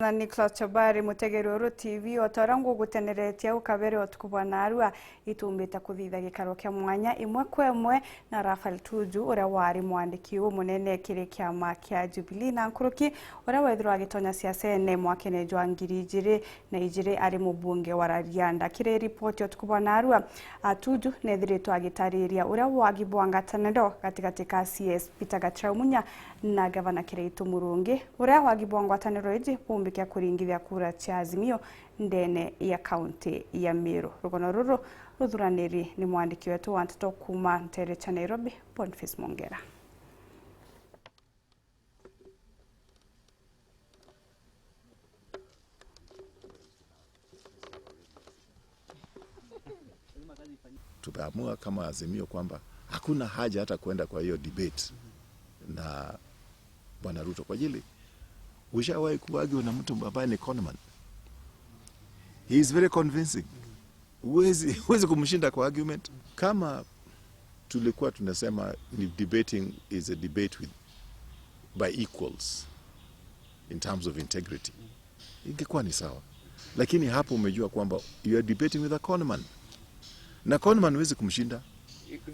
Na Nicholas Chabari mutegeri wa TV otora nguguteneretie ukabere otuku bwa narua itumbite kuthitha gikaro kia mwanya imwe kwa imwe na Rafael Tuju uria wari mwandiki munene kiri kiama kia Jubilee na nkuruki uria wethirwo agitonya siasa-ene mwakene jwa 2002 ari mubunge wa Rarianda. Kiri ripoti otuku bwa narua Tuju nethiritwo agitariria uria wagi bwa ngataniro gatigati ka CS Peter Gachau Munya na gavana Kiraitu Murungi uria wagi bwa ngwataniro iji kumbikia kuringithia kura cha Azimio ndene ya kaunti ya Meru. Rugono ruru ruthuraniri ni mwandiki wetu wa nteto kuma ntere cha Nairobi, Boniface Mongera. Tumeamua kama Azimio kwamba hakuna haja hata kwenda kwa hiyo debate na Bwana Ruto kwa ajili ushawahi kuargue na mtu ambaye ni conman. He is very convincing. Huwezi kumshinda kwa argument. Kama tulikuwa tunasema ni debating is a debate with by equals in terms of integrity, ingekuwa ni sawa. Lakini hapo umejua kwamba you are debating with a conman. Na conman huwezi kumshinda.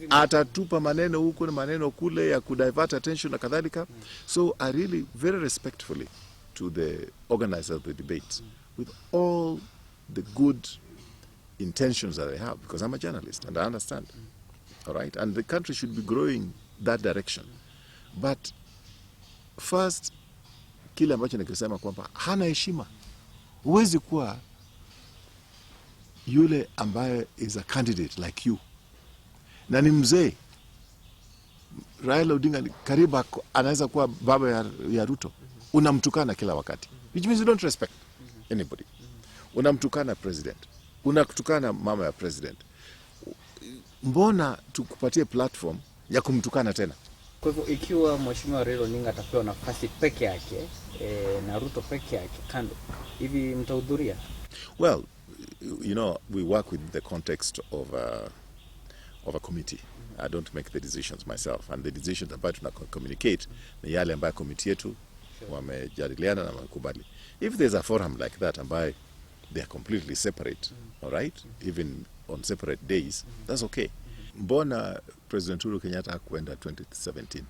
Atatupa maneno huko na maneno kule ya kudivert attention na kadhalika. So I really very respectfully to the organizer of the debate, with all the good intentions that I have, because I'm a journalist and I understand. All right? And the country should be growing that direction. But first, kile ambacho nikisema kwamba hana heshima. Huwezi kuwa yule ambaye is a candidate like you. Na ni mzee. Raila Odinga ni karibu anaweza kuwa baba ya Ruto. Unamtukana kila wakati. Which means you don't respect anybody. Unamtukana president. Unakutukana mama ya president. Mbona tukupatie platform ya kumtukana tena? Kwa hivyo ikiwa Mheshimiwa Raila Odinga atapewa nafasi peke yake, na Ruto peke yake kando, hivi mtahudhuria? Well, you know, we work with the context of a committee. I don't make the decisions myself, and the decisions ambayo tuna communicate ni yale ambayo committee yetu wamejadiliana na wamekubali. If there's a forum like that ambayo they are completely separate, all right, even on separate days, that's okay. Mbona President Uhuru Kenyatta hakuenda 2017?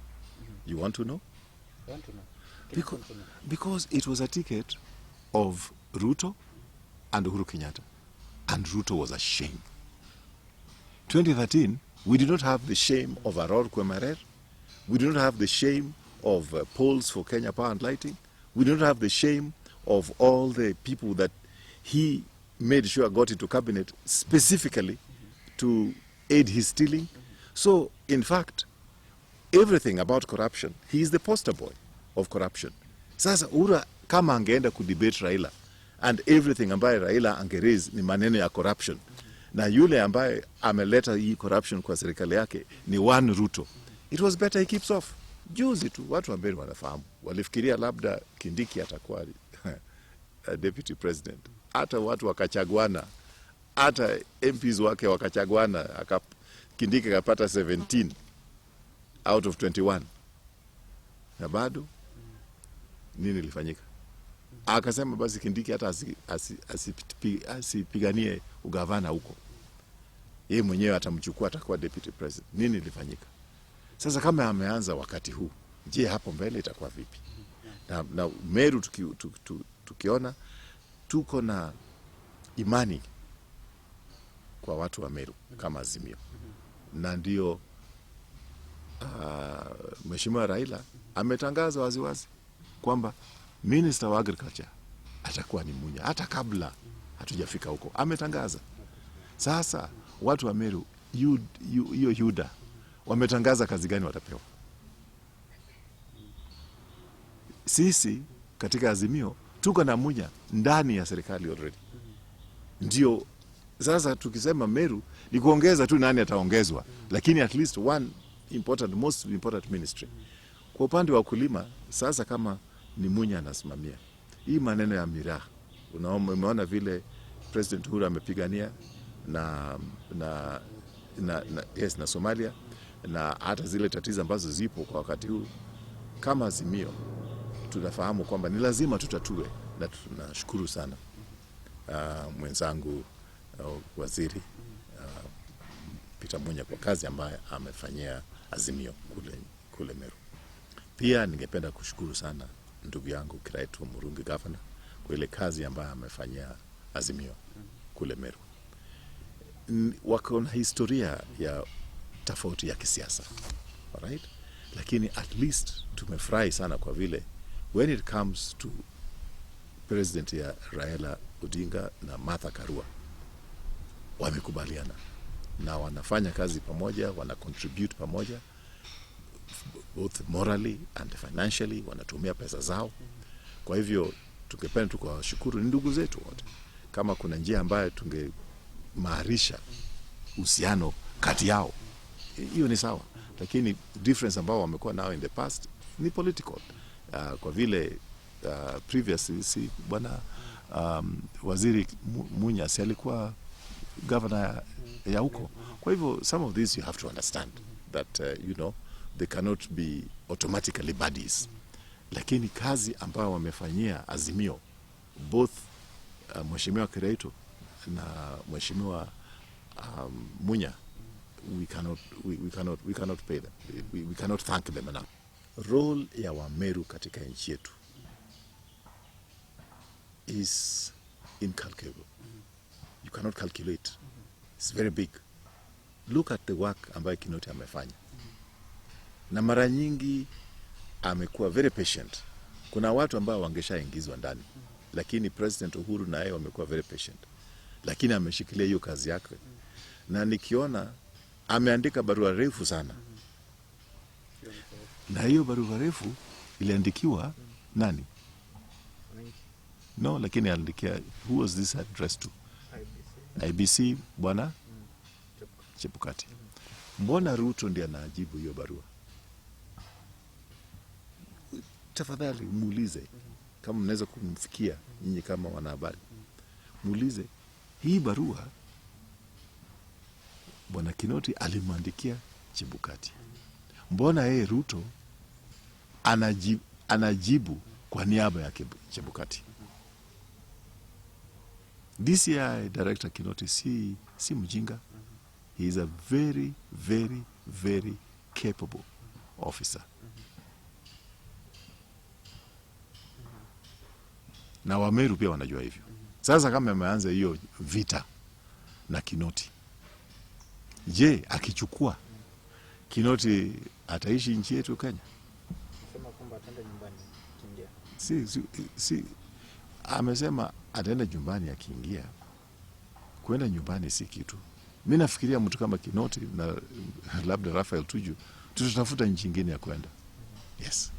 You want to know? I want to know. Because it was a ticket of Ruto and Uhuru Kenyatta, and Ruto was ashamed. 2013, we did not have the shame of Aror Kwemerer. We did not have the shame of polls for Kenya Power and Lighting. We did not have the shame of all the people that he made sure got into cabinet specifically to aid his stealing. So, in fact, everything about corruption, he is the poster boy of corruption. Sasa, Uhuru kama angeenda kudebate Raila, and everything ambaye Raila angeraise ni maneno ya corruption. Na yule ambaye ameleta hii corruption kwa serikali yake ni one Ruto. It was better he keeps off. Juzi tu watu wa Meru wanafahamu. Walifikiria labda Kindiki atakuwa deputy president. Hata watu wakachaguana. Hata MPs wake wakachaguana. Kindiki akapata 17 out of 21. Na bado nini ilifanyika? Akasema basi Kindiki hata asipiganie ugavana huko. Yeye mwenyewe atamchukua atakuwa deputy president. Nini ilifanyika? Sasa kama ameanza wakati huu, je, hapo mbele itakuwa vipi? Na Meru tukiona tuko na imani kwa watu wa Meru kama Azimio. Na ndio Mheshimiwa Raila ametangaza waziwazi kwamba Minister wa Agriculture atakuwa ni Munya hata kabla hatujafika huko. Ametangaza. Sasa watu wa Meru, hiyo Yuda wametangaza kazi gani watapewa? Sisi katika Azimio tuko na Munya ndani ya serikali already. Ndio sasa tukisema Meru ni kuongeza tu nani ataongezwa, lakini at least one important, most important ministry. Kwa upande wa kulima sasa kama ni Munya anasimamia hii maneno ya miraa, umeona vile President Uhuru amepigania na Somalia, na hata zile tatizo ambazo zipo kwa wakati huu. Kama Azimio tunafahamu kwamba ni lazima tutatue Na tunashukuru sana mwenzangu waziri Peter Munya kwa kazi ambayo amefanyia Azimio kule Meru. Pia ningependa kushukuru sana ndugu yangu Kiraitu Murungi, governor, kwa ile kazi ambayo amefanyia Azimio kule Meru. Wako na historia ya tofauti ya kisiasa, alright? Lakini at least tumefurahi sana kwa vile when it comes to president ya Raila Odinga na Martha Karua wamekubaliana na wanafanya kazi pamoja, wana contribute pamoja both morally and financially, wanatumia pesa zao. Kwa hivyo tungependa tu kuwashukuru, ni ndugu zetu wote. Kama kuna njia ambayo tungeimarisha uhusiano kati yao, hiyo ni sawa, lakini difference ambao wamekuwa nao in the past ni political. Kwa vile previously si bwana waziri Munya si alikuwa governor ya huko. Kwa hivyo some of these you have to understand that they cannot be automatically buddies. Lakini kazi ambayo wamefanyia Azimio both Mheshimiwa Kiraitu na Mheshimiwa Munya, we cannot pay them. We cannot thank them enough. Role ya Wameru katika nchi yetu is incalculable. You cannot calculate. It's very big. Look at the work ambayo Kinoti amefanya, na mara nyingi amekuwa very patient. Kuna watu ambao wangeshaingizwa ndani, lakini President Uhuru na yeye wamekuwa very patient, lakini ameshikilia hiyo kazi yake, na nikiona ameandika barua refu sana, na hiyo barua refu iliandikiwa nani? No, lakini aliandikia, who was this addressed to? IEBC, bwana Chebukati. Mbona Ruto ndiye anajibu hiyo barua? Tafadhali muulize kama mnaweza kumfikia nyinyi kama wanahabari, muulize hii barua bwana Kinoti alimwandikia Chebukati, mbona yeye Ruto anajibu kwa niaba ya Chebukati? DCI Director Kinoti si mjinga. He is a very, very, very capable officer. Na Wameru pia wanajua hivyo. Sasa kama ameanza hiyo vita na Kinoti, je, akichukua Kinoti ataishi nchi yetu Kenya? Sema kwamba ataenda nyumbani akiingia. Si, amesema ataenda nyumbani akiingia. Kwenda nyumbani si kitu. Mi nafikiria mtu kama Kinoti na labda Raphael Tuju tutatafuta nchi ingine ya kwenda. Yes,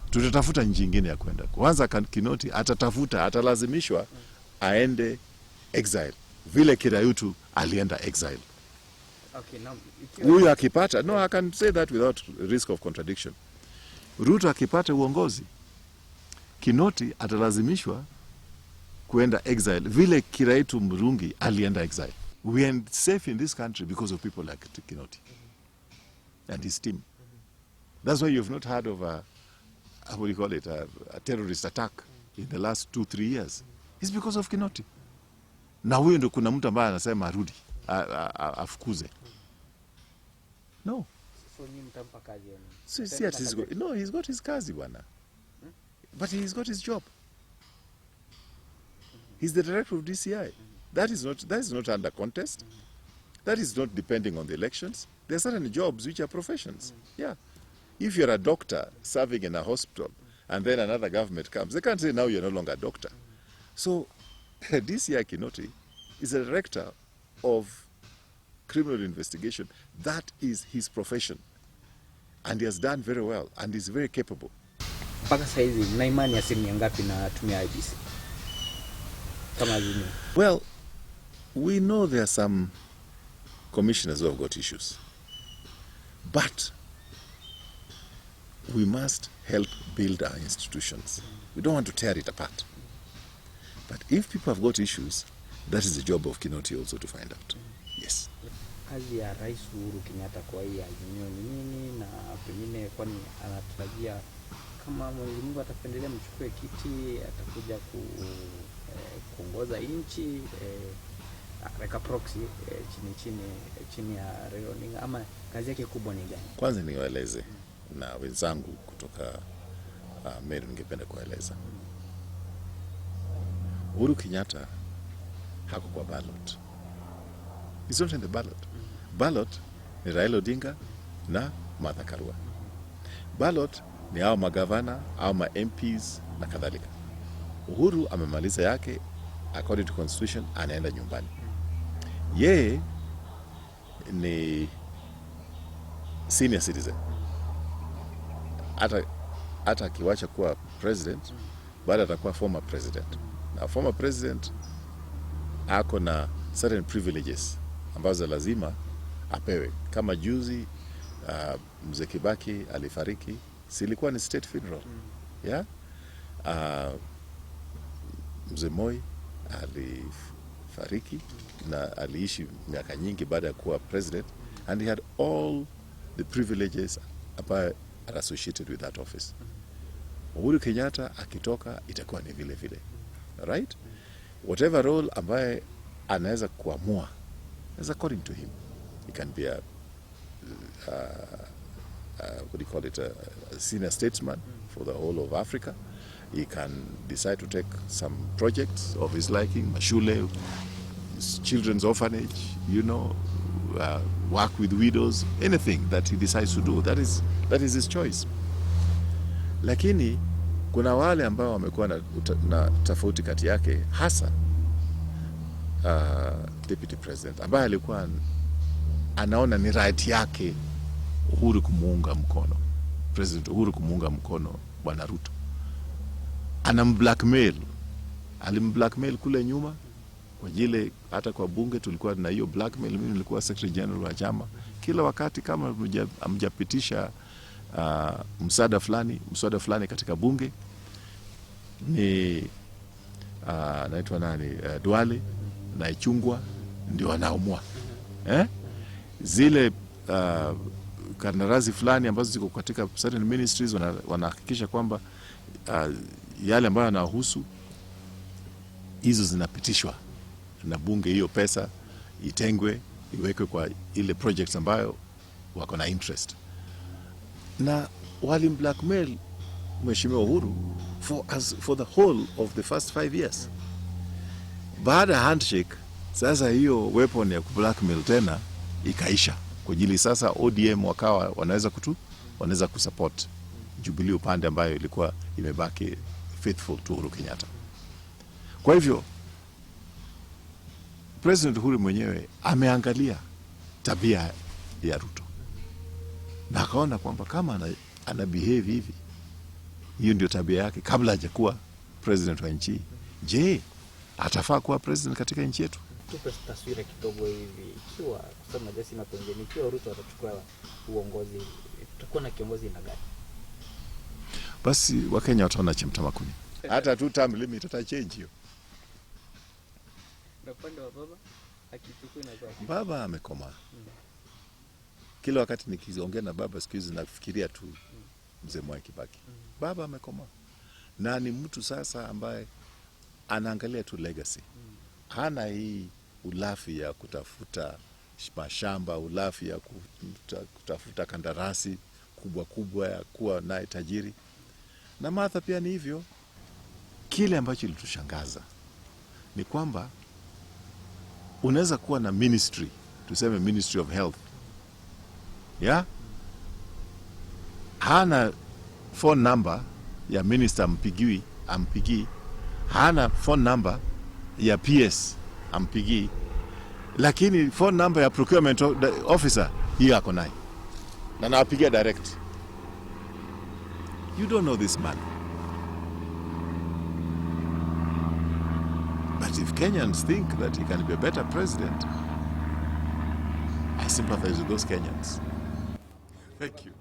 tutatafuta nchi ingine ya kwenda. Kwanza Kinoti atatafuta, atalazimishwa aende exile vile Kiraitu alienda exile. Okay, naam. Ikiwa Huyu akipata, no, I can say that without risk of contradiction. Ruto akipata uongozi, Kinoti atalazimishwa kuenda exile vile Kiraitu Murungi alienda exile. We are safe in this country because of people like Kinoti and his team. That's why you've not heard of a, what do you call it, a terrorist attack in the last 2, 3 years. It's because of Kinoti. Na huyo ndo kuna mtu ambaye anasema arudi afukuze. No. So nyinyi mtampa kazi yani? Si ati he's got, no, he's got his kazi, bwana. But he's got his job. He's the director of DCI. That is not under contest. That is not depending on the elections. There are certain jobs which are professions. Yeah. If you're a doctor serving in a hospital and then another government comes, they can't say now you're no longer a doctor. So DCI Kinoti is a director of criminal investigation. That is his profession. And he has done very well and is very capable. Mpaka sasa hivi mna imani asilimia ngapi na tume ya IEBC kama Azimio? Well, we know there are some commissioners who have got issues. But we must help build our institutions. We don't want to tear it apart. But if people have got issues, that is the job of Kinoti also to find out. Yes. Kazi ya Rais Uhuru Kenyatta kwa hii Azimio ni nini, na pengine kwani anatarajia Kama Mwenyezi Mungu atapendelea mchukue kiti, atakuja kuongoza nchi like a proxy chini ya Raila Odinga, ama kazi yake kubwa ni gani? Kwanza niwaeleze na wenzangu kutoka Meru, ningependa kuwaeleza Uhuru Kenyatta hako kwa ballot. He's not in the ballot. Ballot ni Raila Odinga na Martha Karua. Ballot ni hao magavana au ma MPs na kadhalika. Uhuru amemaliza yake according to constitution, anaenda nyumbani. Yeye ni senior citizen. Hata akiwacha kuwa president bado atakuwa former president, na former president ako na certain privileges ambazo lazima apewe. Kama juzi mzee Kibaki alifariki, si ilikuwa ni state funeral? Yeah? Mzee Moi alifariki na aliishi miaka nyingi baada ya kuwa president, and he had all the privileges ambayo are associated with that office. Uhuru Kenyatta akitoka itakuwa ni vile vile, right? Whatever role ambaye anaweza kuamua is according to him. He can be a what do you call it, a senior statesman for the whole of Africa. He can decide to take some projects of his liking, mashule, children's orphanage, work with widows, anything that he decides to do. That is his choice. Lakini kuna wale ambao wamekuwa na tofauti kati yake, hasa deputy president ambaye alikuwa anaona ni right yake Uhuru kumuunga mkono, President Uhuru kumuunga mkono Bwana Ruto. Anamblackmail, alimblackmail kule nyuma kwa jile, hata kwa bunge tulikuwa na hiyo blackmail. Mimi nilikuwa secretary general wa chama, kila wakati kama hamjapitisha mswada fulani katika bunge ni naitwa nani, Duale na Ichung'wah ndio wanaamua, eh? Zile kandarasi fulani ambazo ziko katika certain ministries wanahakikisha kwamba yale ambayo yanahusu hizo zinapitishwa na bunge, hiyo pesa itengwe iwekwe kwa ile projects ambayo wako na interest. Na walimblackmail Mheshimiwa Uhuru for the whole of the first 5 years. Baada ya handshake, sasa hiyo weapon ya kublackmail tena ikaisha, kwa ajili sasa ODM wakawa wanaweza kusupport Jubilee upande ambayo ilikuwa imebaki faithful to Uhuru Kenyatta. Kwa hivyo President Uhuru mwenyewe ameangalia tabia ya Ruto na akaona kwamba kama ana behave hivi, hiyo ndio tabia yake kabla hajakuwa president wa nchi. Je, atafaa kuwa president katika nchi yetu? Tupe taswira kidogo hivi, ikiwa kusema jasi na pengine, ikiwa Ruto atachukua uongozi, tutakuwa na kiongozi aina gani? Basi Wakenya wataona cha mtema kuni. Hata two term limit ata change hiyo. Na upande wa baba akichukua inakuwa Baba amekomaa. Kila wakati nikiongea na baba siku hizi nafikiria tu mzee Mwai Kibaki. Baba amekomaa na ni mtu sasa ambaye anaangalia tu legacy. Hana hii ulafi ya kutafuta mashamba, ulafi ya kutafuta kandarasi kubwa kubwa ya kuwa naye tajiri. Na Martha pia ni hivyo. Kile ambacho ilitushangaza ni kwamba unaweza kuwa na ministry, tuseme Ministry of Health, yeah? Hana phone number ya minister ampigiwi, ampigii, hana phone number ya PS ampigii, lakini phone number ya procurement officer hiyo ako naye na nawapigia direct. You don't know this man. But if Kenyans think that he can be a better president, I sympathize with those Kenyans. Thank you.